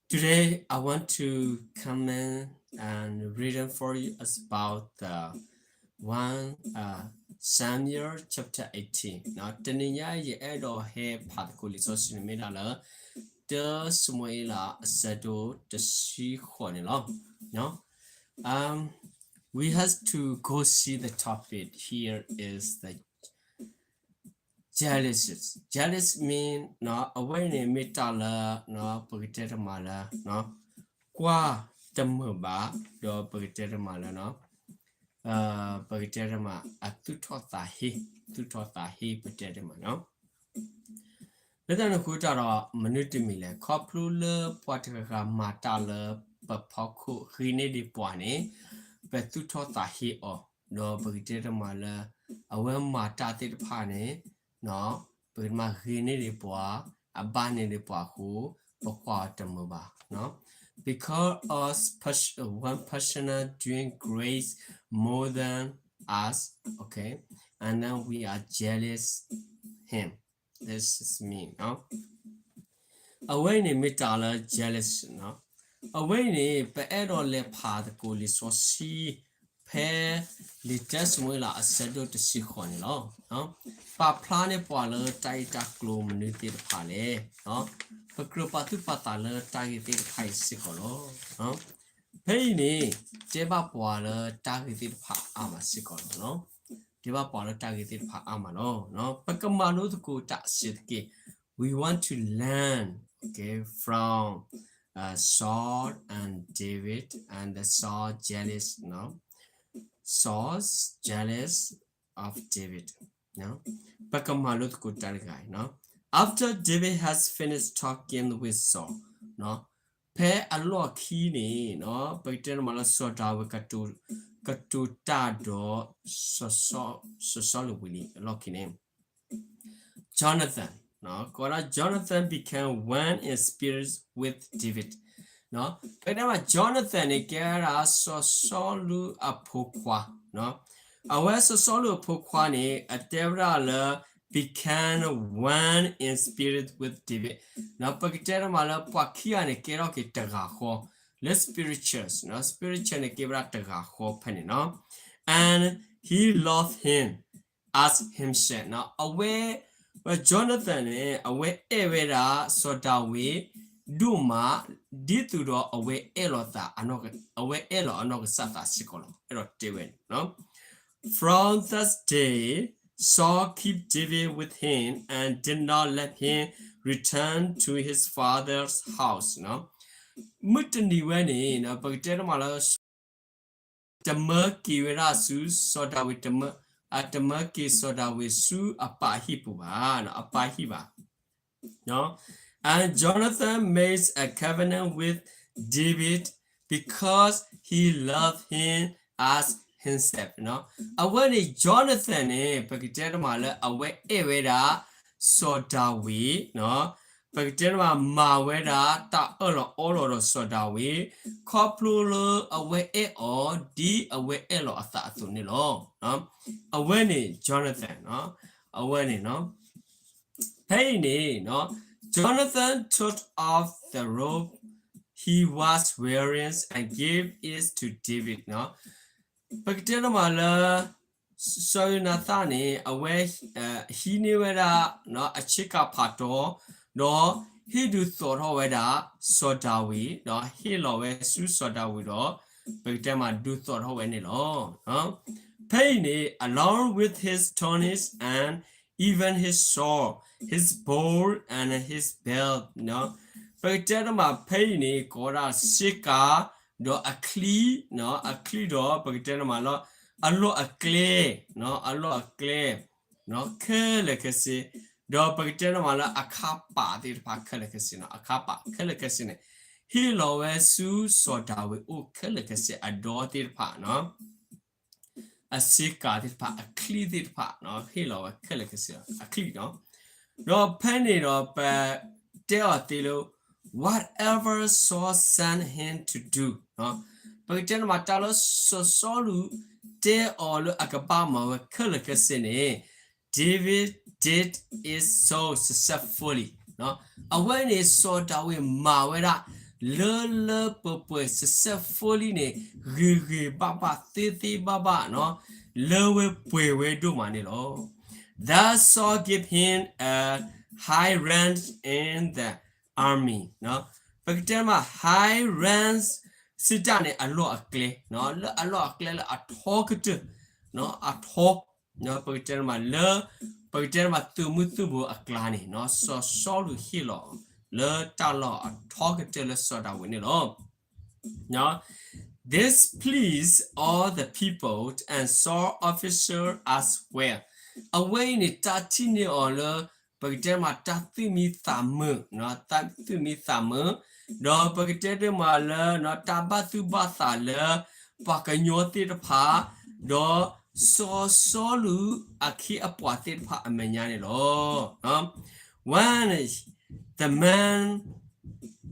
Today I want to comment and reading for you is about the one uh, Samuel chapter eighteen. တနံၤညါယအဲၣ်ဒိးဟဲဖးသကိးလံာ်စီဆှံန့ၣ်မ့ၢ်ဒၣ်လၢ တၢ စမူၤအ့လး အဆၢဒိၣ်တဆံဃိးန့ၣ်လီၤ. Um, we have to go see the topic here is the jealous. Jealous mean အဝဲအံၤန့ၣ်မ့ၢ်တၢ်လၢ ပကတဲတမးလၢ ကွၢ်တမုာ်ဘၣ် ဒီးပကတဲတမးလၢ ပကတဲတမး အသူၣ်ထီၣ်သးဟ့ သူၣ်ထီၣ်သးဟ့ ပတဲတမးနီၤ. လၢတၢ်န့ၣ်အဃိတၢ်ဒီး မနုၤတမံၤလဲၣ် ခီဖျိလၢပှၤတဂၤဂၤမၤတၢ်လၢပဖီခိၣ်ဂ့ၤန့ၢ်ဒံးပှၤန့ၣ် ပသူၣ်ထီၣ်သးဟ့အီၤ ဒီးပကတဲတမးလၢ အဝဲမၤတၢ်သ့ၣ်တဖၣ်န့ၣ် ပကတဲတမးဂ့ၤန့ၢ်ဒံးပှၤ အဘၣ်န့ၢ်ဒံးပှၤအဃိ ပကွၢ်အီၤတမုာ်ဘၣ် because us pers- one person doing great more than us, okay, and then we are jealous him. This is mean. အဝဲအံၤန့ၣ်မ့ၢ်တၢ်လၢ jealous နီၤ. အဝဲအံၤန့ၣ် ပအဲၣ်ဒိးလဲၤဖးသကိးလံာ်စီဆှံ ဖဲလံာ်တၢ စမူၤအ့လး အဆၢဒိၣ်တဆံဃိးန့ၣ်လီၤ. ပာ်ဖျါန့ၢ်ပှၤလၢတၢ်ဂ့ၢ်တၢ်ကျိၤမနုၤသ့ၣ်တဖၣ်လဲၣ်. ပကြၢးပာ်သူၣ်ပာ်သးလၢတၢ်ဂ့ၢ်သ့ၣ်တဖၣ်အံၤစ့ၢ်ကီးလီၤ. ဖဲအံၤန့ၣ် တဲဘၣ်ပှၤလၢတၢ်ဂ့ၢ်သ့ၣ်တဖၣ်အါမးစ့ၢ်ကီးလီၤ. တဲဘၣ်ပှၤလၢတၢ်ဂ့ၢ်သ့ၣ်တဖၣ်အါမးလီၤ. ပကမၤလိသကိးတၢ်စ့ၢ်ကီး we want to learn, okay, from uh, Saul and David and the Saul jealous, no? Saul's jealous of David, no? ပကမၤလိသကိးတၢ်တဂၤအံၤနီၤ. After David has finished talking with Saul, ဖဲအလီၢ်ခံန့ၣ် ပကတဲတမးလၢစီၤဒၤဝံး ကတိၤတၢ်ဒီး စီၤစီလူးဝံၤလံအလီၢ်ခံန့ၣ် Jonathan, ကိးဒၣ် Jonathan became one in spirit with David. ပကတဲမး Jonathan န့ၣ် ကဲဝဲဒၣ်စီၤစီလူးအဖိခွါ, အဝဲစီၤစီလူးအဖိခွါန့ၣ် အတဲဝဲဒၣ်လၢ became one in spirit with David. ပကတဲတမးလၢ ပှၤခံဂၤန့ၣ် ကဲထီၣ်က့ၤတဂၤဃီ လၢ spiritual, spiritual န့ၣ် ကဲဝဲဒၣ်တဂၤဃီဖဲန့ၣ်နီၤ. And he loved him as himself နီၤ. အဝဲ Jonathan န့ၣ် အဝဲအဲၣ်ဝဲဒၣ်စီၤဒၤဝံး ဒိၣ်မး ဒ်သိးဒီးအဝဲအဲၣ်လီၤသး အဝဲအဲၣ်လီၤအနီၢ်ကစၢ်သးစ့ၢ်ကီးလီၤ. အဲၣ်ဒိးတဲဝဲန့ၣ် From that day, Saul kept David with him and did not let him return to his father's house. မုၢ်တနံၤဝဲန့ၣ် ပကတဲတမးလၢ တမၢက့ၤဝဲဒၣ်ဆူစီၤဒၤဝံး, တမၢက့ၤစီၤဒၤဝံးဆူအပၢ်ဟံၣ်ပူၤဘၣ်, အပၢ်ဟံၣ်ဘၣ်. And Jonathan made a covenant with David because he loved him as himself. အဝဲန့ၣ် Jonathan န့ၣ် ပကတဲတမးလၢအဝဲအဲၣ်ဝဲဒၣ် စီၤဒၤဝံး, ပကတဲတမး မၤဝဲဒၣ်တၢ်အၢၣ်လီၤအီလီၤဒီးစီၤဒၤဝံး ခီဖျိလၢအဝဲအဲၣ်အီၤ ဒ်အဝဲအဲၣ်လီၤအသးအသိးန့ၣ်လီၤ. အဝဲန့ၣ် Jonathan အဝဲန့ၣ် ဖဲအံၤန့ၣ် Jonathan took off the robe he was wearing and gave it to David. ပကတဲတမးလၢ စီၤယိၤနၤသၣ်န့ၣ် အဝဲဟံးန့ၢ်ဝဲဒၣ် အဆ့ကၤဖးတီၤ ဒီးဟ့ၣ်ဒုးသိးထီၣ်ဝဲဒၣ် စီၤဒၤဝံး ဒီးဟ့ၣ်လီၤဝဲဆူစီၤဒၤဝံးဒီး ပကတဲမးဒုးသိးထီၣ်ဝဲန့ၣ်လီၤ. ဖဲအံၤန့ၣ် along with his tunics and even his sword, his bow and his belt. ပကတဲတမးဖဲအံၤန့ၣ် ကိးဝဲဒၣ်ဆ့ကၤ ဒီးအချံ, အချံဒီး ပကတဲတမးလၢ အလီၢ်အကျဲ, အလီၢ်အကျဲ ခဲလၢာ်ခဲဆ့, ဒီးပကတဲတမးလၢအခါပာ်သ့ၣ်တဖၣ်ခဲလၢာ်ခဲဆ့, အခါပာ်ခဲလၢာ်ခဲဆ့န့ၣ် ဟ့ၣ်လီၤဝဲဆူစီၤဒၤဝံးအိၣ်ခဲလၢာ်ခဲဆ့ အဒီသ့ၣ်တဖၣ် အဆ့ကၤသ့ၣ်တဖၣ် အချံသ့ၣ်တဖၣ် ဟ့ၣ်လီၤဝဲခဲလၢာ်ခဲဆ့ အချံနီၤ. ဒီးဖဲန့ၣ်ဒီးပတဲအီၤသ့လၢ whatever Saul sent him to do, ပကတဲတမးတၢ်လၢစီၤစီလူးတဲအီၤလၢအကဘၣ်မၤဝဲခဲလၢာ်ခဲဆ့န့ၣ် David did it so successfully. အဝဲန့ၣ်စီၤဒၤဝံးမၤဝဲဒၣ် လၢလၢပှဲၤပှဲၤ successfully န့ၣ် ဂ့ၤဂ့ၤဘၣ်ဘၣ် သ့သ့ဘၣ်ဘၣ်နီၤ လၢဝဲပှဲၤဝဲဒိၣ်မးန့ၣ်လီၤ. Thus Saul gave him a high rank in the army ပကတဲမး high rank စံးတၢ်န့ၣ် အလီၢ်အကျဲ လၢအလီၢ်အကျဲလၢအထီကတၢၢ် အထီ ပကတဲမးလၢ ပကတဲမးသုးမုၢ်သံၣ်ဘိအကျါန့ၣ် စီၤစီလူးဟ့ၣ်လီၤ လၢတၢ်လီၢ်အထီကတၢၢ်လၢစီၤဒၤဝံးန့ၣ်လီၤ. This pleased all the people and Saul officials as well. အဝဲအံၤန့ၣ် တၢ်ထံၣ်န့ၢ်အီၤလၢ ပကတဲမးတၢ်သူၣ်မံသးမုာ် တၢ်သူၣ်မံသးမုာ် ဒီးပကတဲတမးလၢ တၢ်ဘၣ်သူၣ်ဘၣ်သးလၢ ပှၤကညီသ့ၣ်တဖၣ် ဒီးစီၤစီလူးအခ့အပှၤသ့ၣ်တဖၣ်အမဲာ်ညါန့ၣ်လီၤ. When the men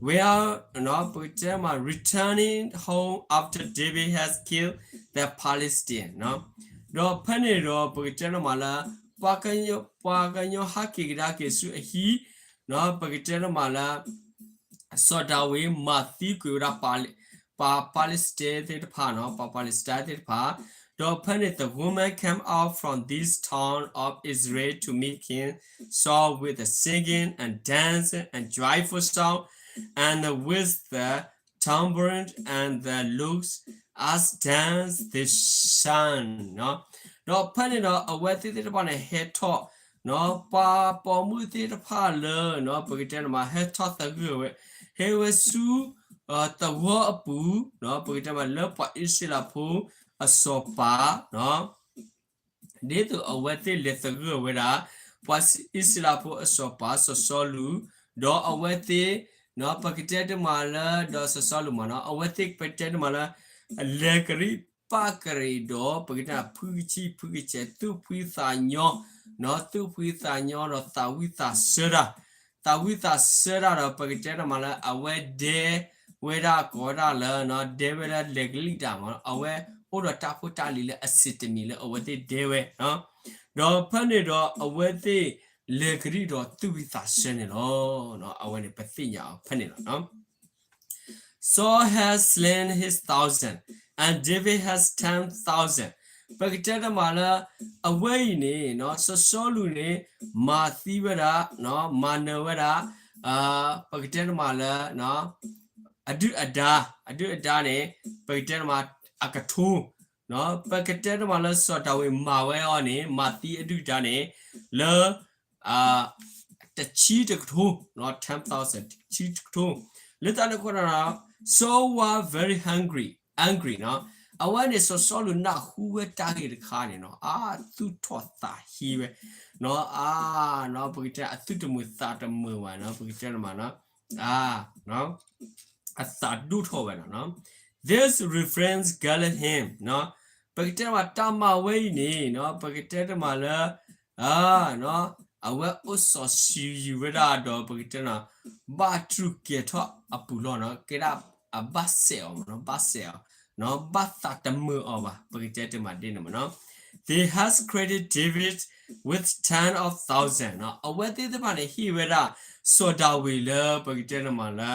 were ပကတဲမး returning home after David has killed the Philistine ဒီးဖဲန့ၣ်ဒီးပကတဲတမးလၢ ပှၤကညီဟးက့ၤကဒါက့ၤဆူအဟံၣ် ပကတဲတမးလၢ စီၤဒၤဝံးမၤသံကွံာ်ဝဲဒၣ် ပှၤ Palestine သ့ၣ်တဖၣ်နီၤ ပှၤ Palestine သ့ၣ်တဖၣ် ဒီးဖဲန့ၣ် the woman came out from this town of Israel to meet King Saul with the singing and dancing and joyful sound and with the tambourine and the lutes as dance the sun ဒီးဖဲန့ၣ်ဒီးအဝဲသ့ၣ်သ့ၣ်တဖၣ်န့ၣ်ဟဲထီၣ် ပှၤပိာ်မုၣ်သ့ၣ်တဖၣ်လၢ ပကတဲန့ၣ်မး ဟဲထီၣ်သဂၢၢ်ဝဲ ဟဲဝဲဆူ သဝီအပူၤ ပကတဲမးလၢပှၤအံၣ်စရ့လးဖိအစီၤပၤ ဒ်သိးအဝဲသ့ၣ်လဲၤသဂၢၢ်ဝဲဒၣ် ပှၤအံၣ်စရ့လးဖိအစီၤပၤစီၤစီလူး ဒီးအဝဲသ့ၣ် ပကတဲတမးလၢ ဒီးစီၤစီလူးမးနီၤ အဝဲသ့ၣ်ပကတဲတမးလၢ လဲၤကရံၣ်ပာ်ကရံၣ်ဒီး ပကတဲဖုကဆံဖုကဆဲး သူၣ်ဖှံသးညီ သူၣ်ဖှံသးညီဒီးသးဝံၣ်သးဆၢတၢ် သးဝံၣ်သးဆၢတၢ်ဒီး ပကတဲတမးလၢ အဝဲဒဲဝဲဒၣ်ကိးဝဲဒၣ်လၢ ဒဲဝဲဒၣ်လဲၤကလံၣ်တၢ်မး အဝဲအိၣ်ဒီးတၢ်ဖိတၢ်လံၤလၢအစံးတမံၤလၢအဝဲသ့ၣ်ဒဲဝဲ ဒီးဖဲန့ၣ်ဒီးအဝဲသ့ၣ်လဲၤကရံၣ်ဒီးသူၣ်ဝံၣ်သးဆၢန့ၣ်လီၤ. အဝဲန့ၣ်ပသ့ၣ်ညါအီၤဖဲန့ၣ်လီၤ. Saul has slain his thousand, and David has ten thousand. ပကတဲတမးလၢ အဝဲအံၤန့ၣ် စီၤစီလူးန့ၣ် မၤသံဝဲဒၣ် မၤနၢၤဝဲဒၣ် ပကတဲတမးလၢ အဒုၣ်အဒါ အဒုၣ်အဒါန့ၣ် ပကတဲတမး အကထိ ပကတဲတမးလၢစီၤဒၤဝံးမၤဝဲအီၤန့ၣ် မၤသံအဒုၣ်အဒါန့ၣ် လၢ တဆံတကထိ ten thousand တဆံတကထိ လၢတၢ်န့ၣ်အဃိဒီး Saul was very hungry, angry နီၤ အဝဲန့ၣ်စီၤစီလူးနၢ်ဟူဝဲတၢ်ဂ့ၢ်တခါန့ၣ်နီၤ အါသူၣ်ထီၣ်သးဟံးဝဲ နီၤ အါ နီၤ ပကတဲအသူၣ်တမုာ်သးတမုာ်ဘၣ်နီၤ ပကတဲတမးနီၤ အါ အသးဒိၣ်ထီၣ်ဝဲနီၤ This refrain galled him နီၤ ပကတဲတမးတၢ်မၤဝဲအံၤန့ၣ်နီၤ ပကတဲတမးလၢ အဝဲအိၣ်စီၤဆံးယံၤဝဲဒၣ်ဒီး ပကတဲနီၤ ဘၣ်တြူာ်ကဲၤထီၣ်အပူၤလီၤနီၤ ကဲဒၣ်အဘၣ်စဲးအီၤမးနီၤ ဘၣ်စဲးအီၤ ဘၣ်သးတမုာ်အီၤဘၣ် ပကတဲတမးဒ်န့ၣ်မးနီၤ They has credited David with ten of thousand နီၤ အဝဲသ့ၣ်တဖၣ်န့ၣ် ဟ့ၣ်ဝဲဒၣ် စီၤဒၤဝံးလၢ ပကတဲတမးလၢ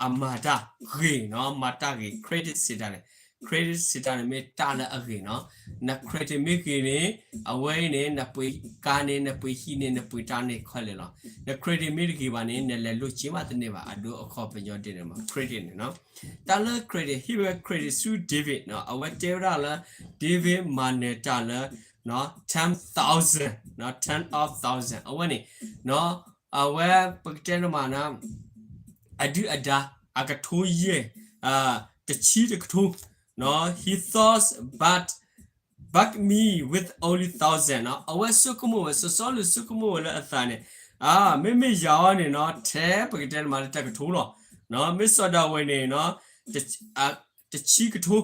အမၤတၢ်ဂ့ၤနီၤ မၤတၢ်ဂ့ၤ credit စံးတၢ်န့ၣ် credit စံးတၢ်န့ၣ်မ့ၢ်တၢ်လၢအဂ့ၤနီၤ န credit မ့ၢ်ဂ့ၤန့ၣ် အဝဲအံၤန့ၣ် နပှ့ၤကါန့ၣ် နပှ့ၤဟံၣ်န့ၣ် နပှ့ၤတၢ်န့ၣ်ခဲလၢာ်လီၤ န credit မ့ၢ်တဂ့ၤဘၣ်န့ၣ် နလဲၤလိၣ်က့ၤမးတန့ၢ်ဘၣ် အဒိအခီပညီဒ်န့ၣ်မး credit န့ၣ်နီၤ တၢ်လၢ credit ဟ့ၣ်ဝဲ credit ဆူ David နီၤ အဝဲတဲဝဲဒၣ်လၢ David မၤနၢၤတၢ်လၢ ten thousand နီၤ ten of thousand အဝဲန့ၣ် အဝဲပကတဲတမးနီၤ အဒုၣ်အဒါ အကထိယဲၢ် တဆံတကထိ He thought but but me with only thousand နီၤ အဝဲဆိကမိၣ်ဝဲ စီၤစီလူးဆိကမိၣ်ဝဲလၢအသးန့ၣ် အါ မ့မ့ၢ်ယၤအီၤန့ၣ်နီၤ ထဲပကတဲတမးလၢတကထိလီၤ မ့ၢ်စီၤဒၤဝံးန့ၣ်နီၤ တဆံကထိ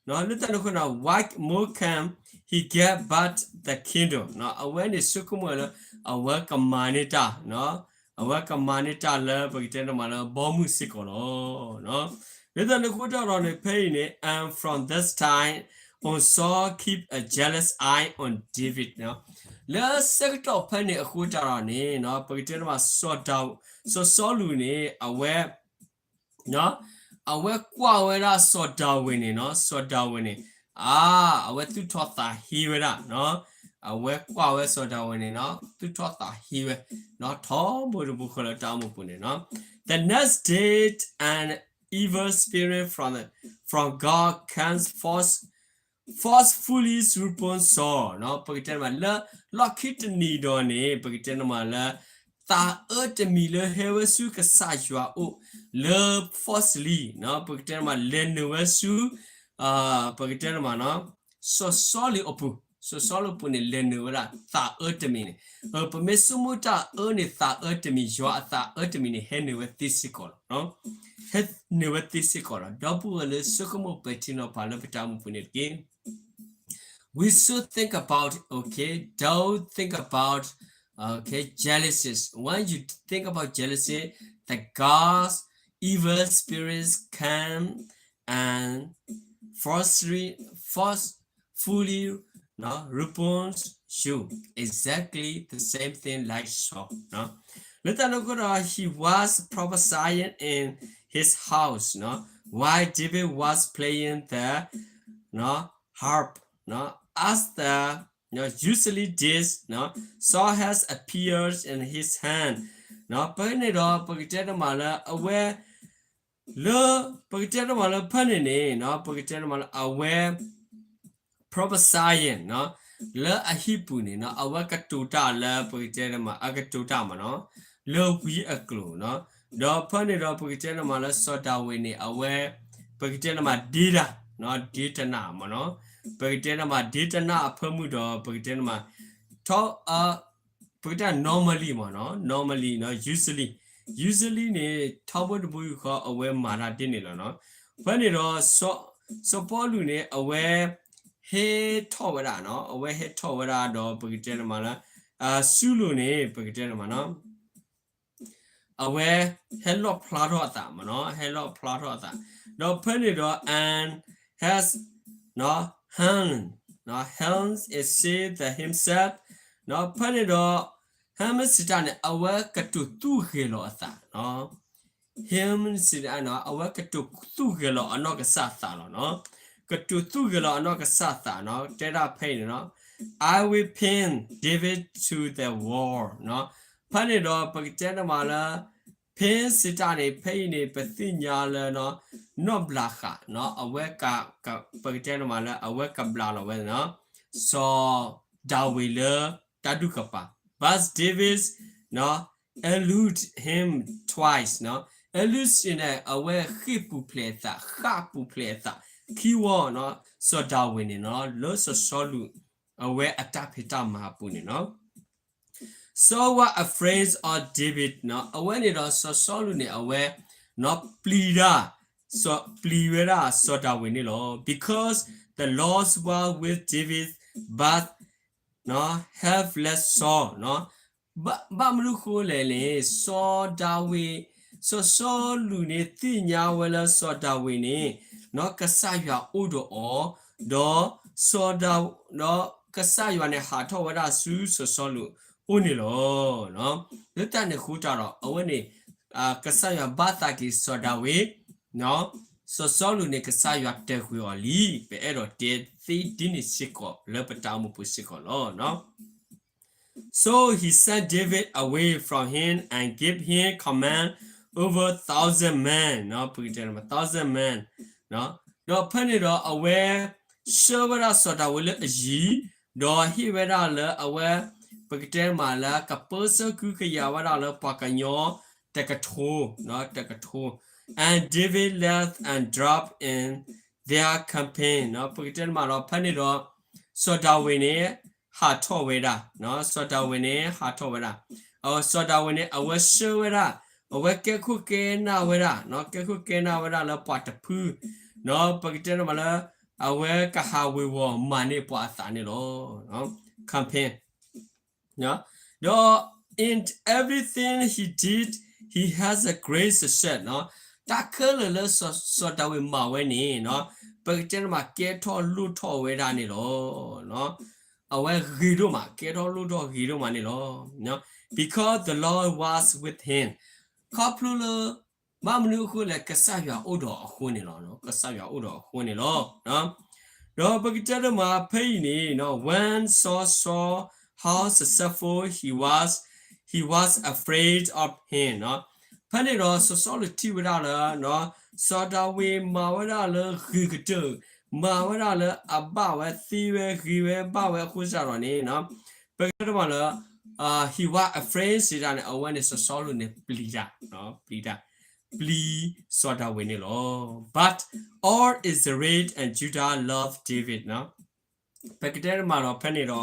လၢတၢ်န့ၣ်အဃိနီၤ what more can he get but the kingdom နီၤ အဝဲန့ၣ်ဆိကမိၣ်ဝဲလၢ အဝဲကမၤန့ၢ်တၢ် အဝဲကမၤန့ၢ်တၢ်လၢပကတဲတမးလၢဘီမုၢ်စ့ၢ်ကီးလီၤ. လၢတၢ်န့ၣ်အဃိတၢ်ဒီးန့ၣ် ဖဲအံၤန့ၣ် and from this time on Saul keep a jealous eye on David နီၤ လၢဆၢကတီၢ်ဖဲန့ၣ်အဃိတၢ်ဒီးန့ၣ်နီၤ ပကတဲတမး စီၤစီလူးန့ၣ် အဝဲ အဝဲကွၢ်ဝဲဒၣ်စီၤဒၤဝံးန့ၣ်နီၤ, စီၤဒၤဝံးန့ၣ် အါ, အဝဲသူၣ်ထီၣ်သးဟ့ဝဲဒၣ်နီၤ, အဝဲကွၢ်ဝဲစီၤဒၤဝံးန့ၣ်နီၤ, သူၣ်ထီၣ်သးဟ့ဝဲနီၤ, ထီဘိတဘိဃီလၢတၢ်အိၣ်မူပူၤန့ၣ်နီၤ. The next day, an evil spirit from the, from God comes forth forcefully upon Saul နီၤ, ပကတဲမးလၢ လီၢ်ခံတနံၤဒီးန့ၣ် ပကတဲမးလၢ သးအၢတမံၤလၢဟဲဝဲဆူကစၢ်ယွၤအိၣ်လၢ forcefully နီၤ, ပကတဲမးလဲၤနုာ်ဝဲဆူ ပကတဲမးနီၤ, စီၤစီလူးအပူၤ, စီၤစီလူးအပူၤန့ၣ် လဲၤနုာ်ဝဲဒၣ်သးအၢတမံၤန့ၣ်, ပမ့ၢ်ဆိကမိၣ်တၢ်အၢန့ၣ် သးအၢတမံၤ, ယွၤအသးအၢတမံၤန့ၣ် ဟဲနုာ်ဝဲသ့စ့ၢ်ကီးလီၤ. ဟဲနုာ်ဝဲသ့စ့ၢ်ကီးလီၤ. ဒီပုၢ်ဝဲၢ်လၢဆိကမိၣ်ပဲာ်ထံနီၤဖးလၢပတၢ်အိၣ်မူပူၤန့ၣ်တက့ၢ်. We should think about, okay, don't think about, okay, jealousies. When you think about jealousy, the God's evil spirits come and forcefully, forcefully, no, response you exactly the same thing like Saul, no? လၢတၢ်န့ၣ်အဃိဒီး he was prophesying in his house, no? While David was playing the, no, harp, no? As the, no, usually did, no? Saul has appeared in his hand, no? ဖဲန့ၣ်ဒီး ပကတဲတမးလၢအဝဲ လၢ ပကတဲတမးလၢဖဲန့ၣ်န့ၣ်နီၤ, ပကတဲတမးလၢအဝဲ prophesying နီၤ, လၢအဟံၣ်ပူၤန့ၣ်နီၤ, အဝဲကတိၤတၢ်လၢ ပကတဲတမး အကတိၤတၢ်မးနီၤ, လၢဝံအကျိၤနီၤ, ဒီးဖဲန့ၣ်ဒီး ပကတဲတမးလၢစီၤဒၤဝံးန့ၣ် အဝဲ ပကတဲတမးဒ့တၢ်နီၤ, ဒ့တနၢ်မးနီၤ, ပကတဲတမးဒ့တနၢ်အဖၢမုၢ်ဒီး ပကတဲတမး ထီ ပကတဲ normally မးနီၤ, normally နီၤ, usually, usually န့ၣ် ထီဘိတဘိယူၢ်ဃီ အဝဲမၤတၢ်ဒ်န့ၣ်လီၤနီၤ. ဖဲန့ၣ်ဒီး စီၤပီလူးန့ၣ် အဝဲဟဲထီၣ်ဝဲဒၣ်နီၤ, အဝဲဟဲထီၣ်ဝဲဒၣ်ဒီး ပကတဲတမးလၢ စူလူးန့ၣ် ပကတဲတမးနီၤ အဝဲဟဲလီၣ်ဖျါထီၣ်အသးမးနီၤ, ဟဲလီၣ်ဖျါထီၣ်အသး, ဒီးဖဲန့ၣ်ဒီး and has, နီၤ, him, နီၤ, him is say the himself, နီၤ, ဖဲန့ၣ်ဒီး him စံးတၢ်န့ၣ် အဝဲကတိၤသူၣ်ဂဲၤလီၤအသးနီၤ, him စံးတၢ်နီၤ အဝဲကတိၤသူၣ်ဂဲၤလီၤအနီၢ်ကစၢ်သးလီၤနီၤ, ကတိၤသူၣ်ဂဲၤလီၤအနီၢ်ကစၢ်သးနီၤ, တဲဒၣ်ဖဲအံၤန့ၣ်နီၤ I will pin David to the wall နီၤ, ဖဲန့ၣ်ဒီး ပကတဲတမးလၢ pin စံးတၢ်န့ၣ် ဖဲအံၤန့ၣ် ပသ့ၣ်ညါလၢနီၤ နီၢ်ဘျးဃာ်နီၤ အဝဲ ပကတဲတမးလၢ အဝဲကဘျးလီၤဝဲနီၤ စီၤဒၤဝံးလၢတၢ်ဒူၣ်ကပၤ, but David နီၤ elude him twice နီၤ, elude န့ၣ် အဝဲဃ့ၢ်ပူၤဖျဲးအသး ဃၣ်ပူၤဖျဲးအသး ခံဝီနီၤ, စီၤဒၤဝံးန့ၣ်နီၤ လၢစီၤစီလူး အဝဲအတၢ်ဖံးတၢ်မၤအပူၤန့ၣ်နီၤ Saul was afraid of David နီၤ, အဝဲန့ၣ်ဒီးစီၤစီလူးန့ၣ် အဝဲ နီၤ ပျံၤဒၣ် ပျံၤဝဲဒၣ်စီၤဒၤဝံးန့ၣ်လီၤ. Because the Lord was with David, but နီၤ have less Saul နီၤ, ဘၣ်မနုၤဃိလဲၣ်န့ၣ် စီၤဒၤဝံး စီၤစီလူးန့ၣ် သ့ၣ်ညါဝဲလၢစီၤဒၤဝံးန့ၣ် နီၤ ကစၢ်ယွၤအိၣ်ဒီးအီၤ, ဒီး စီၤဒၤ ဒီးကစၢ်ယွၤန့ၣ် ဟးထီၣ်ဝဲဒၣ်ဆူစီၤစီလူး အိၣ်န့ၣ်လီၤ. လၢတၢ်န့ၣ်အဃိတၢ်ဒီး အဝဲန့ၣ် ကစၢ်ယွၤဘၣ်သးက့ၤစီၤဒၤဝံး, စီၤစီလူးန့ၣ် ကစၢ်ယွၤတဲာ်ကွံာ်အီၤလံ, ပအဲၣ်ဒိးတဲသ့ဒ်န့ၣ်စ့ၢ်ကီး လၢပတၢ်အိၣ်မူပူၤစ့ၢ်ကီးလီၤ. So he sent David away from him and gave him command over thousand men, ပကတဲ thousand men, ဒီးဖဲန့ၣ်ဒီးအဝဲ ဆှၢဝဲဒၣ်စီၤဒၤဝံးလၢအယံၤ, ဒီးဟ့ၣ်ဝဲဒၣ်လၢအဝဲ ပကတဲမးလၢ ကပၢဆှၢကဟုကယာ်ဝဲဒၣ်လၢပှၤကညီတကထိ, တကထိ, and David led and dropped in their company ပကတဲမးဒီး ဖဲန့ၣ်ဒီး စီၤဒၤဝံးန့ၣ် ဟးထီၣ်ဝဲဒၣ်, စီၤဒၤဝံးန့ၣ် ဟးထီၣ်ဝဲဒၣ်, စီၤဒၤဝံးန့ၣ် အဝဲဆှၢဝဲဒၣ်, အဝဲကဲခိၣ်ကဲနၢ်ဝဲဒၣ်, ကဲခိၣ်ကဲနၢ်ဝဲဒၣ်လၢပှၤတဖု, ဒီးပကတဲမးလၢ အဝဲကဟးဝ့ၤဝီၤမၤန့ၢ်ပှၤအသးန့ၣ်လီၤ. Company ဒီး in everything he did, he has a great success နီၤ, တၢ်ခဲလၢာ်လၢစီၤဒၤဝံးမၤဝဲန့ၣ် ပကတဲတမး ကဲထီၣ်လိၣ်ထီၣ်ဝဲဒၣ်န့ၣ်လီၤ. အဝဲဂ့ၤဒိၣ်မး, ကဲထီၣ်လိၣ်ထီၣ်ဂ့ၤဒိၣ်မးန့ၣ်လီၤ. Because the Lord was with him, ခီဖျိလၢ ဘၣ်မနုၤအဃိလဲၣ်, ကစၢ်ယွၤအိၣ်ဒီးအဃိန့ၣ်လီၤ. ကစၢ်ယွၤအိၣ်ဒီးအဃိန့ၣ်လီၤ. ဒီးပကတဲတမးဖဲအံၤန့ၣ်, when Saul saw how successful he was, he was afraid of him. ဖဲန့ၣ်ဒီးစီၤစီလူးထံၣ်ဝဲဒၣ်လၢ စီၤဒၤဝံးမၤဝဲဒၣ်လၢဂ့ၤကတၢၢ်, မၤဝဲဒၣ်လၢအဘၣ်ဝဲသ့ဝဲဂ့ၤဝဲဘၣ်ဝဲအဃိစ့ၢ်ကီးန့ၣ်, ပကတဲတမးလၢ he was afraid စံးတၢ်န့ၣ် အဝဲန့ၣ်စီၤစီလူးန့ၣ်ပျံၤတၢ်, ပျံၤတၢ်, ပျံၤစီၤဒၤဝံးန့ၣ်လီၤ. But all Israel and Judah loved David. ပကတဲတမးဒီးဖဲန့ၣ်ဒီး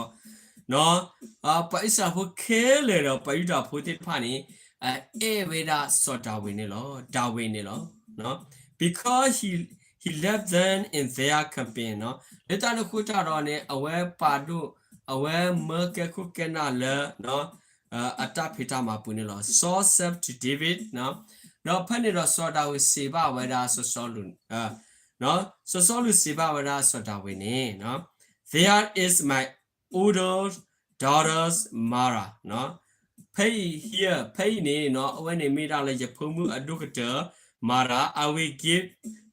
ပှၤအံၣ်စရ့လးဖိခဲလၢာ်ဒီးပှၤယူဒၤဖိသ့ၣ်တဖၣ်န့ၣ် အအဲၣ်ဝဲဒၣ်စီၤဒၤဝံးန့ၣ်လီၤ. ဒၤဝံးန့ၣ်လီၤ. Because he, he led them in their campaign. လၢတၢ်န့ၣ်အဃိတၢ်ဒီးန့ၣ် အဝဲပာ်ဒိၣ်, အဝဲမၢကဲခိၣ်ကဲနၢ်လၢ အတၢ်ဖံးတၢ်မၤပူၤန့ၣ်လီၤ. Saul said to David, ဒီးဖဲန့ၣ်ဒီးစီၤဒၤဝံးစံးဘၣ်ဝဲဒၣ်စီၤစီလူး, စီၤစီလူးစံးဘၣ်ဝဲဒၣ်စီၤဒၤဝံးန့ၣ်, There is my older daughter Mara. ဖဲအံၤ, ဖဲအံၤန့ၣ် အဝဲန့ၣ်မ့ၢ်ဒၣ်လၢယဖိမုၣ်အဒိၣ်ကတၢၢ် Mara, I will give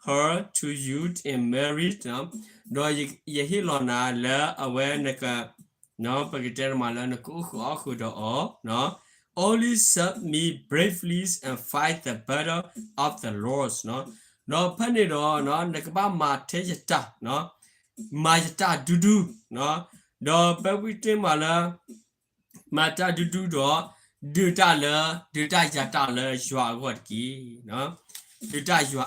her to you in marriage. ဒီးယဟ့ၣ်လီၤနၤလၢအဝဲနက ပကတဲတမးလၢနကအိၣ်ဃုာ်အီၣ်ဃုာ်ဒီးအီၤ, Only serve me bravely and fight the battle of the Lord. ဒီးဖဲန့ၣ်ဒီး နကဘၣ်မၤထဲယတၢ်, မၤယတၢ်ဒူဒူ, ဒီးပကတဲတမးလၢ မၤတၢ်ဒူဒူဒီး ဒုးတၢ်လၢ, ဒုးတၢ်ယၤတၢ်လၢယွၤအဂီၢ်တက့ၢ်. ဒုးတၢ်ယၤ,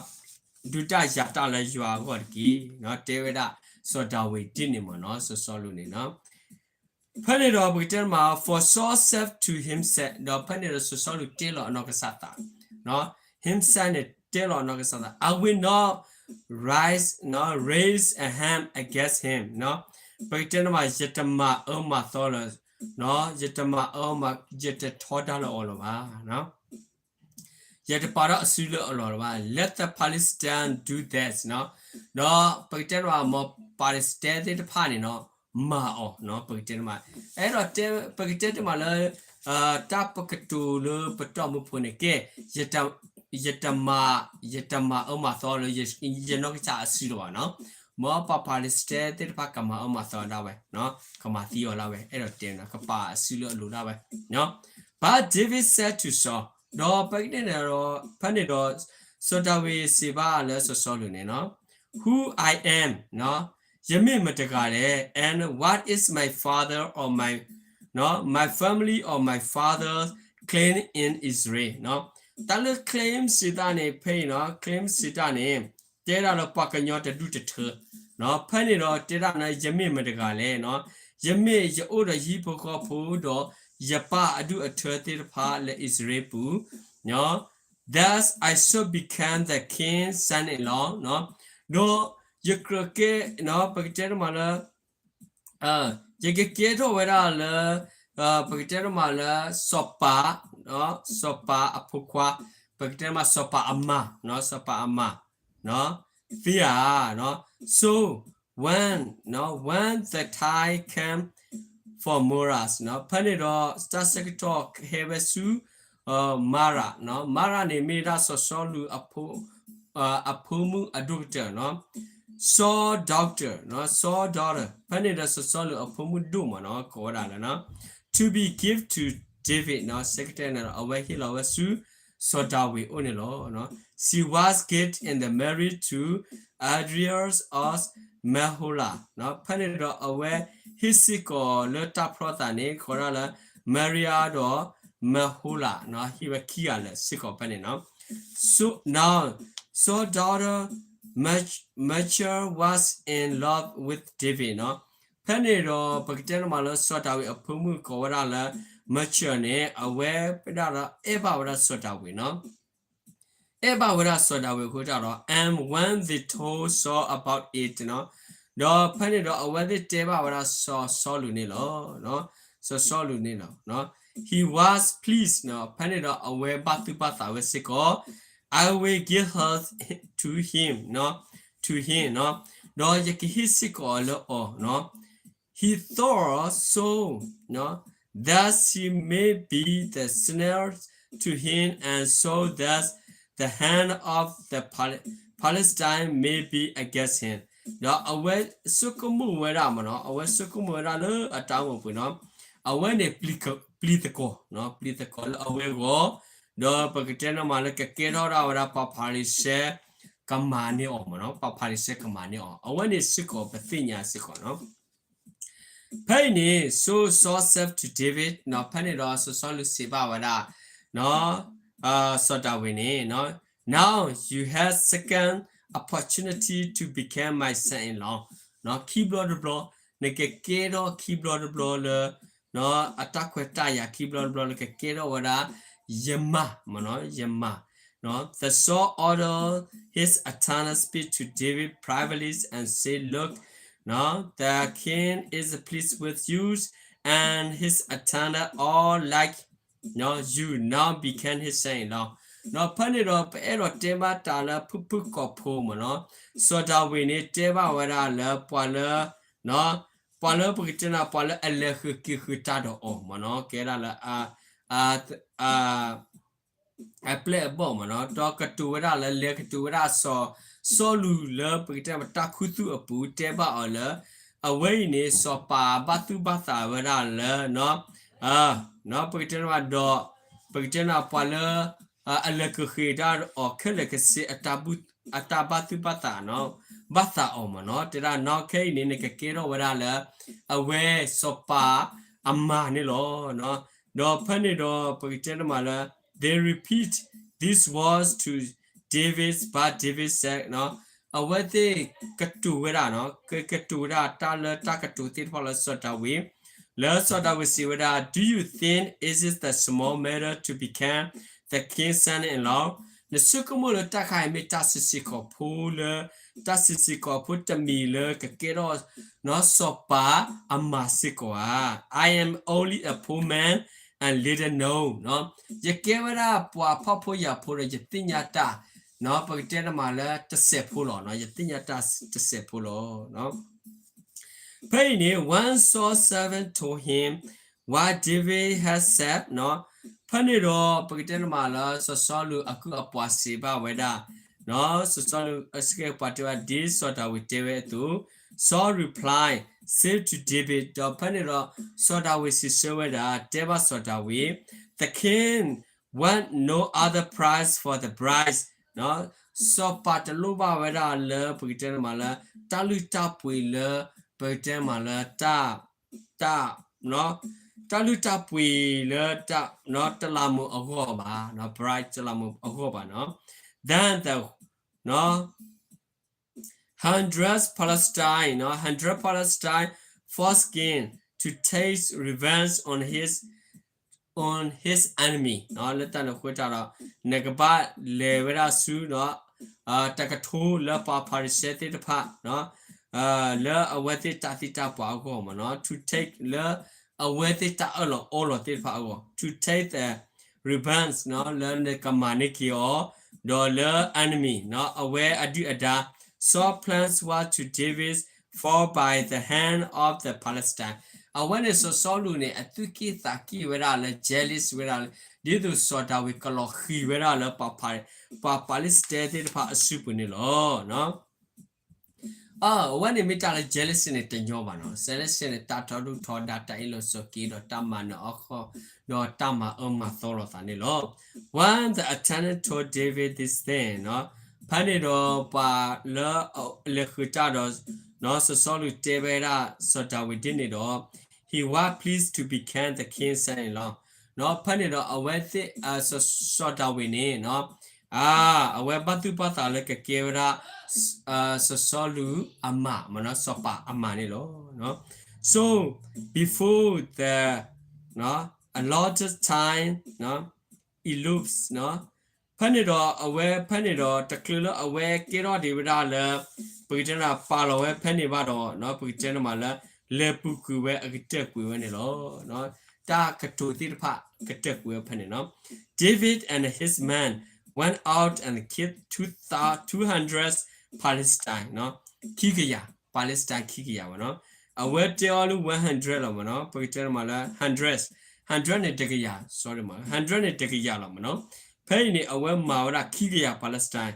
ဒုးတၢ်ယၤတၢ်လၢယွၤအဂီၢ်တက့ၢ်, တဲဝဲဒၣ်စီၤဒၤဝံးဒ်န့ၣ်မ့ၢ်နီၤ, စီၤစီလူးန့ၣ်နီၤ. ဖဲန့ၣ်ဒီးပကတဲတမး for Saul said to himself, ဒီးဖဲန့ၣ်ဒီးစီၤစီလူးတဲလီၤအနီၢ်ကစၢ်သး, himself န့ၣ် တဲလီၤအနီၢ်ကစၢ်သး, I will not raise, raise a hand against him. ပကတဲတမး ယတမၤအၢမၤသီလၢ, ယတမၤအၢမၤ, ယတထီဒါလၢအီၤလၢၤဘၣ်. ယတပာ်ထီၣ်အစုလၢအလီၢ်လၢၤဘၣ်. Let the Philistines do that. ဒီးပကတဲတမး မ်ပၤလ့စတဲသ့ၣ်တဖၣ်န့ၣ်နီၤ, မၤအီၤ, ပကတဲတမး, အဲၣ်ဒိးတဲ, ပကတဲတမးလၢ တၢ်ပကတိၤလၢပတီၢ်မုၢ်ဖိန့ၣ် ကဲ, ယတမၤ, ယတမၤအၢမၤသီလၢ ယနီၢ်ကစၢ်အစုလၢၤဘၣ်နီၤ. မ်ပၤဖၤလ့စတဲသ့ၣ်တဖၣ်ကမၤအၢမၤသီဒၣ်ဝဲ, ကမၤသံအီၤဒၣ်ဝဲ, အဲၣ်ဒိးတဲနီၤ, ကပာ်အစုလၢအလိၤဒၣ်ဝဲ. But David said to Saul, ဒီးပကတဲန့ၣ်ဒီး, ဖဲန့ၣ်ဒီး စီၤဒၤဝံးစံးဘၣ်လၢစီၤစီလူးန့ၣ်နီၤ, Who I am, ယမ့ၢ်မတဂၤလဲၣ်, and what is my father or my, my family or my father's claim in Israel. တၢ်လၢ claim စံးတၢ်န့ၣ် ဖဲအံၤနီၤ, claim စံးတၢ်န့ၣ် တဲဒၣ်လၢပှၤကညီတဒူၣ်တထၢ, ဖဲန့ၣ်ဒီးတဲဒၣ်န့ၣ် ယမ့ၢ်မတဂၤလဲၣ်နီၤ, ယမ့ၢ်ယအိၣ်ဒီးဟံၣ်ဖိဃီဖိဒီး ယပၢ်အဒူၣ်အထၢသ့ၣ်တဖၣ်လၢအံၣ်စရ့လးပူၤ, Thus I shall become the king's son-in-law. ဒီးယကြၢးကဲ, ပကတဲတမးလၢ ယကကဲထီၣ်ဝဲဒၣ်လၢ, ပကတဲတမးလၢ စီၤပၤ, စီၤပၤအဖိခွါ, ပကတဲတမးစီၤပၤအမါ, စီၤပၤအမါ သ့ဧါ. So when, when the time came for marriage, ဖဲန့ၣ်ဒီးတၢ်ဆၢကတီၢ်ဟဲဝဲဆူ Mara, Mara န့ၣ်မ့ၢ်ဒၣ်စီၤစီလူး အဖိမုၣ်အဒိၣ်ကတၢၢ်, Saul daughter, Saul daughter, ဖဲန့ၣ်ဒီးစီၤစီလူးအဖိမုၣ်ဒိၣ်မးနီၤ ကိးဝဲဒၣ်လၢ to be give to David, ဆၢကတီၢ်န့ၣ်ဒီး အဝဲဟ့ၣ်လီၤဝဲဆူ စီၤဒၤဝံးအအိၣ်န့ၣ်လီၤ. She was given in the marriage to Adriel of Mehola, ဖဲန့ၣ်ဒီးအဝဲဟ့ၣ်စ့ၢ်ကီးလၢတၢ်ဖျီသးန့ၣ် ကိးဝဲဒၣ်လၢ Maria ဒီး Mehola, ဟ့ၣ်ဝဲခံဂၤလၢာ်စ့ၢ်ကီးဖဲန့ၣ်နီၤ. So now, Saul daughter Mich-, Michal was in love with David, ဖဲန့ၣ်ဒီးပကတဲတမးလၢစီၤဒၤဝံးအဖိမုၣ်ကိးဝဲဒၣ်လၢ Michal န့ၣ် အဝဲပဒၣ်ဒီးအဲၣ်ဘၣ်ဝဲဒၣ်စီၤဒၤဝံးနီၤ. အဲၣ်ဘၣ်ဝဲဒၣ်စီၤဒၤဝံးအဃိတၢ်ဒီး and when they told Saul about it, ဒီးဖဲန့ၣ်ဒီးအဝဲသ့ၣ်တဲဘၣ်ဝဲဒၣ်စီၤစီလူးန့ၣ်လီၤ. စီၤစီလူးန့ၣ်လီၤ. He was pleased, ဖဲန့ၣ်ဒီးအဝဲဘၣ်သူၣ်ဘၣ်သးဝဲစ့ၢ်ကီး, I will give her to him, to him, ဒီးယကဟ့ၣ်စ့ၢ်ကီးအီၤလၢအီၤ He thought so, that she may be the snare to him, and so that the hand of the Pal- Palestine may be against him. ဒီးအဝဲဆိကမိၣ်ဝဲဒၣ်မ့ၢ်နီၤ, အဝဲဆိကမိၣ်ဝဲဒၣ်လၢအတၢ်အိၣ်မူပူၤနီၤ, အဝဲန့ၣ်ပျံၤသကိး, ပျံၤသကိးလၢအဝဲအဂီၢ်, ဒီးပကတဲန့ၣ်မးလၢကကဲထီၣ်ဒၣ်ဝဲဒၣ်ပှၤဖၤရံၤၡဲကမၤန့ၢ်အီၤမ့ၢ်နီၤ, ပှၤဖၤရံၤၡဲကမၤန့ၢ်အီၤ, အဝဲန့ၣ်စ့ၢ်ကီးပသ့ၣ်ညါစ့ၢ်ကီးနီၤ. ဖဲအံၤန့ၣ် so Saul said to David, ဖဲန့ၣ်ဒီးစီၤစီလူးစံးဘၣ်ဝဲဒၣ် စီၤဒၤဝံးန့ၣ်, now you have second opportunity to become my son-in-law. ခံဘျီတဘျီ, နကကဲထီၣ်ခံဘျီတဘျီလၢ အတၢ်ခွဲးတၢ်ယာ်ခံဘျီတဘျီလၢကကဲထီၣ်ဝဲဒၣ် ယမၢ်မ့ၢ်နီၤ, ယမၢ် The Saul ordered his attendant speak to David privately and said, look, the king is pleased with you, and his attendant all like you, now become his son-in-law. ဖဲန့ၣ်ဒီးပအဲၣ်ဒိးတဲဘၣ်တၢ်လၢဖုၣ်ဖုၣ်ကိာ်ဖိမ့ၢ်နီၤ, စီၤဒၤဝံးန့ၣ်တဲဘၣ်ဝဲဒၣ်လၢပှၤလၢ ပှၤလၢပကတဲန့ၣ် ပှၤလၢအလဲၤဃုာ်က့ၤဃုာ်တၢ်ဒီးအီၤမ့ၢ်နီၤ, ကဲဒၣ်လၢ အပျဲၢ်အဘီၣ်မ့ၢ်နီၤ, ဒီးကတိၤဝဲဒၣ်လၢ လဲၤကတိၤဝဲဒၣ်စီၤစီလူးလၢပကတဲန့ၣ် တၢ်ခူသူၣ်အပူၤ တဲဘၣ်အီၤလၢ အဝဲအံၤန့ၣ် စီၤပၤဘၣ်သူၣ်ဘၣ်သးဝဲဒၣ်လၢ ပကတဲန့ၣ်ဒီး ပကတဲန့ၣ်ပှၤလၢ အလဲၤဃုာ်က့ၤတၢ်ဒီးအီၤခဲလၢာ်ခဲဆ့ အတၢ်ဘၣ်သူၣ်ဘၣ်သး ဘၣ်သးအီၤမ့ၢ်နီၤ, တဲဒၣ်နီၤ ခဲအံၤန့ၣ် နကကဲထီၣ်ဝဲဒၣ်လၢ အဝဲစီၤပၤအမၢ်န့ၣ်လီၤ. ဒီးဖဲန့ၣ်ဒီးပကတဲန့ၣ်မးလၢ they repeat these words to David, but David said, အဝဲသ့ၣ်ကတိၤဝဲဒၣ်နီၤ, ကကတိၤဝဲဒၣ်တၢ်လၢတၢ်ကတိၤသ့ၣ်တဖၣ်လၢစီၤဒၤဝံး လၢစီၤဒၤဝံးစံးဝဲဒၣ် do you think it is a small matter to become the king's son-in-law? နဆိကမိၣ်လၢတၢ်ခါအံၤမ့ၢ်တၢ်စံးစ့ၢ်ကီးဖိလၢ တၢ်စံးစ့ၢ်ကီးဖိတမံၤလၢကကဲထီၣ်နီၤ စီၤပၤအမၢ်စ့ၢ်ကီးဧါ. I am only a poor man and little know. ယကဲဝဲဒၣ်ပှၤဖှီၣ်ဖိယာ်ဖိဒီး ယသ့ၣ်ညါတၢ် ပကတဲတမးလၢတစဲးဖိလီၤ, ယသ့ၣ်ညါတၢ်တစဲးဖိလီၤ. When Saul's servant told him what David had said, ဖဲန့ၣ်ဒီး ပကတဲတမးလၢ စီၤစီလူးအကုၢ်အပှၤစံးဘၣ်ဝဲဒၣ်, စီၤစီလူးအကုၢ်အပှၤတဲဝဲဒၣ် ဒ်စီၤဒၤဝံးတဲဝဲအသိး, Saul replied, say to David, ဒီးဖဲန့ၣ်ဒီး စီၤဒၤဝံးစံးဆၢဝဲဒၣ်, တဲဘၣ်စီၤဒၤဝံး, the king want no other price for the bride. စီၤပၤတလိၣ်ဘၣ်ဝဲဒၣ်လၢ ပကတဲတမးလၢ တၢ်လုၢ်တၢ်ပှ့ၤလၢ ပကတဲတမးလၢ တၢ် တၢ်လုၢ်တၢ်ပှ့ၤလၢ တလးမူးအဂီၢ်ဘၣ်, bride တလးမူးအဂီၢ်ဘၣ်နီၤ, then the hundred Palestine, hundred Palestine foreskin to take revenge on his, on his enemy. လၢတၢ်န့ၣ်အဃိတၢ်ဒီး နကဘၣ်လဲၤဝဲဒၣ်ဆူဒီး တကထိလၢပှၤဖၤရံၤၡဲသ့ၣ်တဖၣ် လၢအဝဲသ့ၣ်တၢ်သံတၢ်ပှၢ်အဂီၢ်မ့ၢ်နီၤ, to take လၢအဝဲသ့ၣ်တၢ်အၢၣ်လီၤအီလီၤသ့ၣ်တဖၣ်အဂီၢ်, to take the revenge လၢနကမၤန့ၢ်က့ၤအီၤ, ဒီးလၢ enemy အဝဲအဒုၣ်အဒါ, Saul plans war to David fall by the hand of the Palestine. အဝဲန့ၣ်စီၤစီလူးန့ၣ် အသူၣ်က့ၣ်သးက့ၣ်ဝဲဒၣ်လၢ jealous ဝဲဒၣ်လၢ ဒ်သိးစီၤဒၤဝံးကလီၤဃံၤဝဲဒၣ်လၢ ပှၤပၤလ့စတဲသ့ၣ်တဖၣ်အစုပူၤန့ၣ်လီၤ. အဝဲန့ၣ်မ့ၢ်တၢ်လၢ jealousy န့ၣ်တညီဘၣ်နီၤ, jealousy န့ၣ် တၢ်ထီဒုၣ်ထီဒါ တၢ်အ့ၣ်လိာ်ဆိးက့ဒီးတၢ်မၤနၢၤအီၣ်ဃီၣ် ဒီးတၢ်မၤအၢမၤသီလိာ်သးန့ၣ်လီၤ. When the attendant told David this thing, ဖဲန့ၣ်ဒီးပှၤလၢအလဲၤဃုာ်တၢ်ဒီး စီၤစီလူးတဲဝဲဒၣ်စီၤဒၤဝံးဒ်န့ၣ်ဒီး he was pleased to become the king's son-in-law. ဖဲန့ၣ်ဒီးအဝဲသ့ၣ် စီၤဒၤဝံးန့ၣ် အဝဲဘၣ်သူၣ်ဘၣ်သးလၢကကဲဝဲဒၣ် စီၤစီလူးအမၢ်မ့ၢ်နီၤ, စီၤပၤအမၢ်န့ၣ်လီၤ. So before the allotted time elapsed, ဖဲန့ၣ်ဒီးအဝဲဖဲန့ၣ်ဒီး တချုးလၢအဝဲကဲထီၣ်ဒံးဝဲဒၣ်လၢ ပကတဲန့ၣ်ပာ်လီၤဝဲဖဲန့ၣ်ဘၣ်ဒီး ပကတဲန့ၣ်မးလၢ လဲၤပူၤကွံာ်ဝဲအကတၢၢ်ကွံာ်ဝဲန့ၣ်လီၤ. တၢ်ကတိၤသ့ၣ်တဖၣ်ကတၢၢ်ကွံာ်ဝဲဖဲန့ၣ်နီၤ, David and his men went out and killed two thou- two hundred Palestine, ခံကယၤ Palestine ခံကယၤမ့ၢ်နီၤ. အဝဲတဲအီၤလၢ one hundred လီၤမ့ၢ်နီၤ, ပကတဲန့ၣ်မးလၢ hundred, hundred န့ၣ်တကယၤ, sorry မး, hundred န့ၣ်တကယၤလီၤမ့ၢ်နီၤ. ဖဲ ဖဲအံၤန့ၣ် အဝဲမၤဝဲဒၣ်ခံကယၤ Palestine.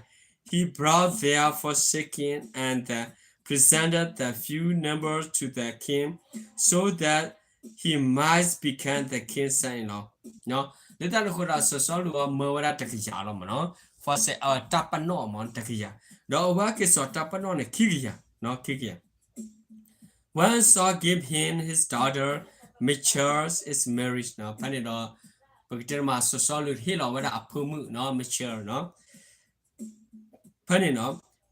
He brought their forsaken and the presented the few numbers to the king so that he might become the king's son-in-law. လၢတၢ်န့ၣ်အဃိဒီး စီၤစီလူးအမၢဝဲဒၣ်တကယၤလီၤမ့ၢ်နီၤ, forsaken တၢ်ပနီၣ်မ့ၢ်တကယၤ, ဒီးအဝဲက့ၤစိာ်တၢ်ပနီၣ်န့ၣ် ခံကယၤ, ခံကယၤ When Saul gave him his daughter Michal in marriage ဖဲန့ၣ်ဒီး ပကတဲတမး စီၤစီလူးဟ့ၣ်လီၤဝဲဒၣ်အဖိမုၣ်နီၤ Michal နီၤ ဖဲန့ၣ်နီၤ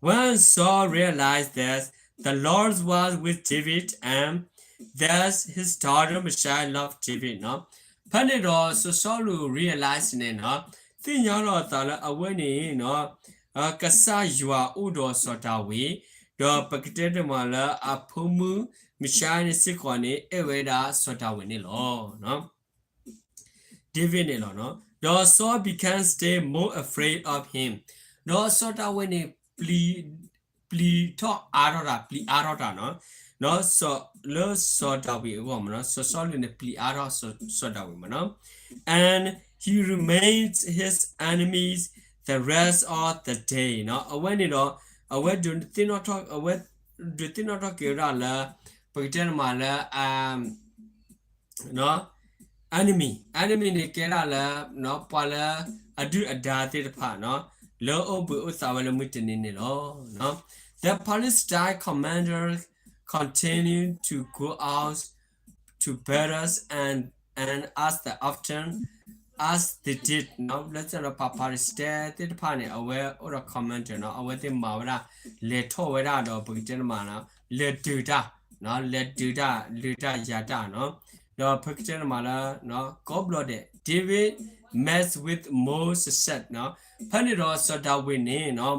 When Saul realized that the Lord was with David and that his daughter Michal loved David နီၤ, ဖဲန့ၣ်ဒီးစီၤစီလူး realize န့ၣ်နီၤ သ့ၣ်ညါလီၤအသးလၢအဝဲန့ၣ်နီၤ ကစၢ်ယွၤအိၣ်ဒီးစီၤဒၤဝံး, ဒီးပကတဲတမးလၢအဖိမုၣ် Michal န့ၣ်စ့ၢ်ကီးန့ၣ် အဲၣ်ဝဲဒၣ်စီၤဒၤဝံးန့ၣ်လီၤ. David န့ၣ်လီၤ. ဒီး Saul became still more afraid of him. ဒီးစီၤဒၤဝံးန့ၣ် ပျံၤထီၣ်အါထီၣ်တၢ်, ပျံၤအါထီၣ်တၢ်နီၤ, လၢစီၤဒၤဝံးအဂီၢ်မ့ၢ်နီၤ, စီၤစီလူးန့ၣ် ပျံၤအါထီၣ်စီၤဒၤဝံးမ့ၢ်နီၤ, and he remained his enemies the rest of the day နီၤ, အဝဲန့ၣ်ဒီး အဝဲဒုးသ့ၣ်နီၣ်ထီၣ်, အဝဲဒုးသ့ၣ်နီၣ်ထီၣ်က့ၤဝဲဒၣ်လၢ ပကတဲတမးလၢ enemy, enemy န့ၣ်ကဲဒၣ်လၢ ပှၤလၢအဒုၣ်အဒါသ့ၣ်တဖၣ်နီၤ, လၢအအိၣ်ဘှံးအိၣ်သါဝဲလၢမုၢ်တနံၤန့ၣ်လီၤ. The Palestine commander continued to go out to battles and, and as the often as they did နီၤ, လၢတၢ်ဒီးပှၤ Palestine သ့ၣ်တဖၣ်န့ၣ် အဝဲအိၣ်ဒီး commander နီၤ, အဝဲသ့ၣ်မၤဝဲဒၣ် လဲၤထီၣ်ဝဲဒၣ်ဒီး ပကတဲတမးနီၤ, လဲၤဒုးတၢ်, လဲၤဒုးတၢ် လုၢ်တၢ်ယၤတၢ်နီၤ, ဒီးပကတဲတမးလၢ ကိးဘျီဒဲး David met with more success နီၤ, ဖဲန့ၣ်ဒီးစီၤဒၤဝံးန့ၣ်နီၤ,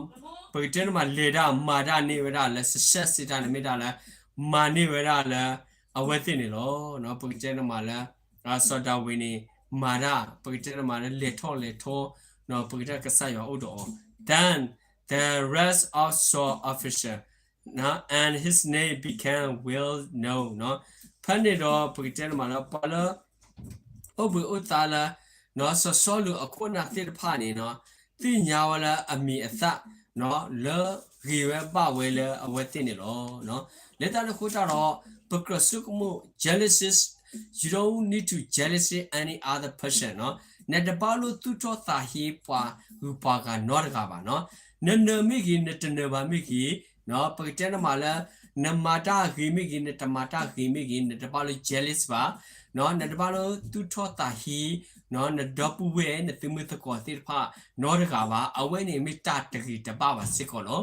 ပကတဲတမးလဲၤတၢ်မၤတၢ်န့ၢ်ဝဲဒၣ်လၢ success စံးတၢ်န့ၣ်မ့ၢ်တၢ်လၢ မၤန့ၢ်ဝဲဒၣ်လၢ အဝဲသ့ၣ်န့ၣ်လီၤ. ပကတဲတမးလၢ စီၤဒၤဝံးန့ၣ် မၤတၢ် ပကတဲတမးလၢလဲၤထီၣ်လဲၤထီ, ပကတဲကစၢ်ယွၤအိၣ်ဒီးအီၤ than the rest of Saul official, and his name became well known နီၤ, ဖဲန့ၣ်ဒီးပကတဲတမးလၢ ပှၤလၢ အိၣ်ဘှံးအိၣ်သါလၢ စီၤစီလူးအခိၣ်အနၢ်သ့ၣ်တဖၣ်န့ၣ်နီၤ, သ့ၣ်ညါဝဲလၢအမံၤအသၣ်နီၤ, လၢဂ့ၤဝဲဘၣ်ဝဲလၢအဝဲသ့ၣ်န့ၣ်လီၤ. လၢတၢ်န့ၣ်အဃိတၢ်ဒီး ပကြၢးဆိကမိၣ် jealousy, you don't need to jealousy any other person နီၤ, နတဘၣ်လိၣ်သူၣ်ထီၣ်သးဟ့ပှၤဂုၤပှၤဂၤနီတဂၤဘၣ်နီၤ, နနၢၤမ့ၢ်ဂ့ၤ နတနၢၤဘၣ်မ့ၢ်ဂ့ၤ ပကတဲနမးလၢ နမၤတၢ်ဂ့ၤမ့ၢ်ဂ့ၤ နတမၤတၢ်ဂ့ၤမ့ၢ်ဂ့ၤ နတဘၣ်လိၣ် jealous ဘၣ်, နတဘၣ်လိၣ်သူၣ်ထီၣ်သးဟ့ နဒီပုၢ်ဝဲၢ် နသုးမုၢ်သကိးသ့ၣ်တဖၣ်နီတဂၤဘၣ်, အဝဲန့ၣ်မ့ၢ်တၢ်တဂ့ၤတဘၣ်ဘၣ်စ့ၢ်ကီးလီ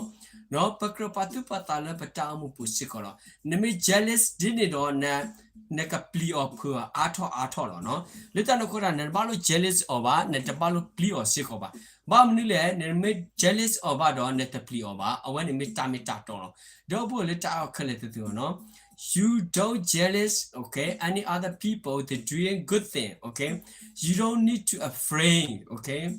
ၤ. ပကြၢးပာ်သူၣ်ပာ်သးလၢပတၢ်အိၣ်မူပူၤစ့ၢ်ကီးလီၤ. နမ့ၢ် jealous ဒ်န့ၣ်ဒီး နကပျံၤအီၤဖုးအီၤအါထီၣ်အါထီၣ်လီၤနီၤ. လၢတၢ်န့ၣ်အဃိတၢ် နတဘၣ်လိၣ် jealous အီၤဘၣ်, နတဘၣ်လိၣ်ပျံၤအီၤစ့ၢ်ကီးဘၣ်. ဘၣ်မနုၤလဲၣ်, နမ့ၢ် jealous အီၤဘၣ်ဒီး နတပျံၤအီၤဘၣ်, အဝဲန့ၣ်မ့ၢ်တၢ်မ့ၢ်တၢ်တီလီၤ. ဒီပုၢ်ဝဲၢ်လၢတၢ်အဲၣ်ခဲလၢာ်သ့ၣ်ဧၢနီၤ, you don't jealous, okay, any other people, they doing good thing, okay? You don't need to afraid, okay?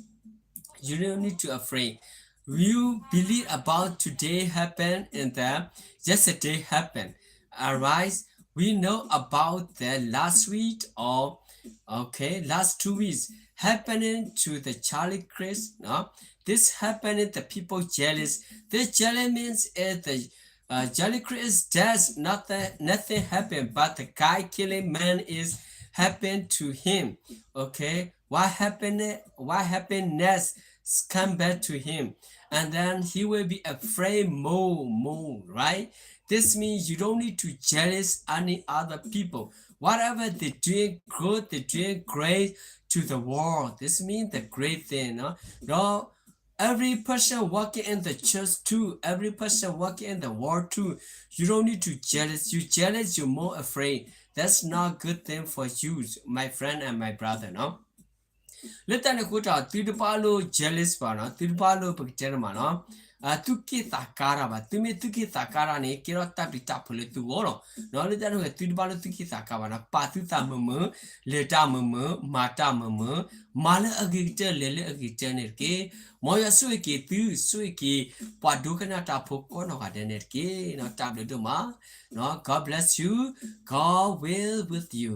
You don't need to afraid. You believe about today happen and the yesterday happen. All right. We know about the last week or, okay, last two weeks happening to the Charlie Chris. No? This happening, the people jealous. This jealous means is the uh, Charlie Chris death, nothing, nothing happened, but the guy killing man is happened to him. Okay, what happened? What happened next? Come back to him, and then he will be afraid more, more, right? This means you don't need to jealous any other people. Whatever they doing good, they doing great to the world. This means the great thing. No, no. Every person working in the church too, every person working in the world too, you don't need to jealous. You jealous, you're more afraid. That's not good thing for you, my friend and my brother, no? လၢတၢ်န့ၣ်အဃိတၢ် သုတဘၣ်လိၣ် jealous ဘၣ်နီၤ, သုတဘၣ်လိၣ်ပကတဲတမးနီၤ, သူၣ်က့ၣ်သးကါတၢ်ဘၣ်, သုမ့ၢ်သူၣ်က့ၣ်သးကါတၢ်န့ၣ် ကဲထီၣ်တၢ်ပျံၤတၢ်ဖုးလၢသုဂီၢ်လီၤ. လၢတၢ်န့ၣ်အဃိ သုတဘၣ်လိၣ်သူၣ်က့ၣ်သးကါဘၣ်နီၤ, ပာ်သုသးမုာ်မုာ်, လဲၤတၢ်မုာ်မုာ်, မၤတၢ်မုာ်မုာ်, မၤလၢအဂ့ၤကတၢၢ် လဲၤလၢအဂ့ၤကတၢၢ်န့ၣ်တက့ၢ်. မ်ယွၤဆိၣ်ဂ့ၤက့ၤသု, ဆိၣ်ဂ့ၤက့ၤ ပှၤဒိကနၣ်တၢ်ဖိကိးနီၢ်ဂၤဒဲးန့ၣ်တက့ၢ်. တၢ်ဘျုးဒိၣ်မး. God bless you. God will with you.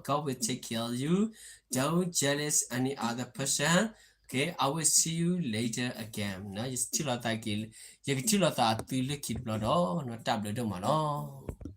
God will take care of you. Don't jealous any other person. Okay, I will see you later again. ယထံၣ်လိာ်သးက့ၤ, ယကထံၣ်လိာ်သးသုလၢခံတဘျီဒီး တၢ်ဘျုးဒိၣ်မးလီၤ.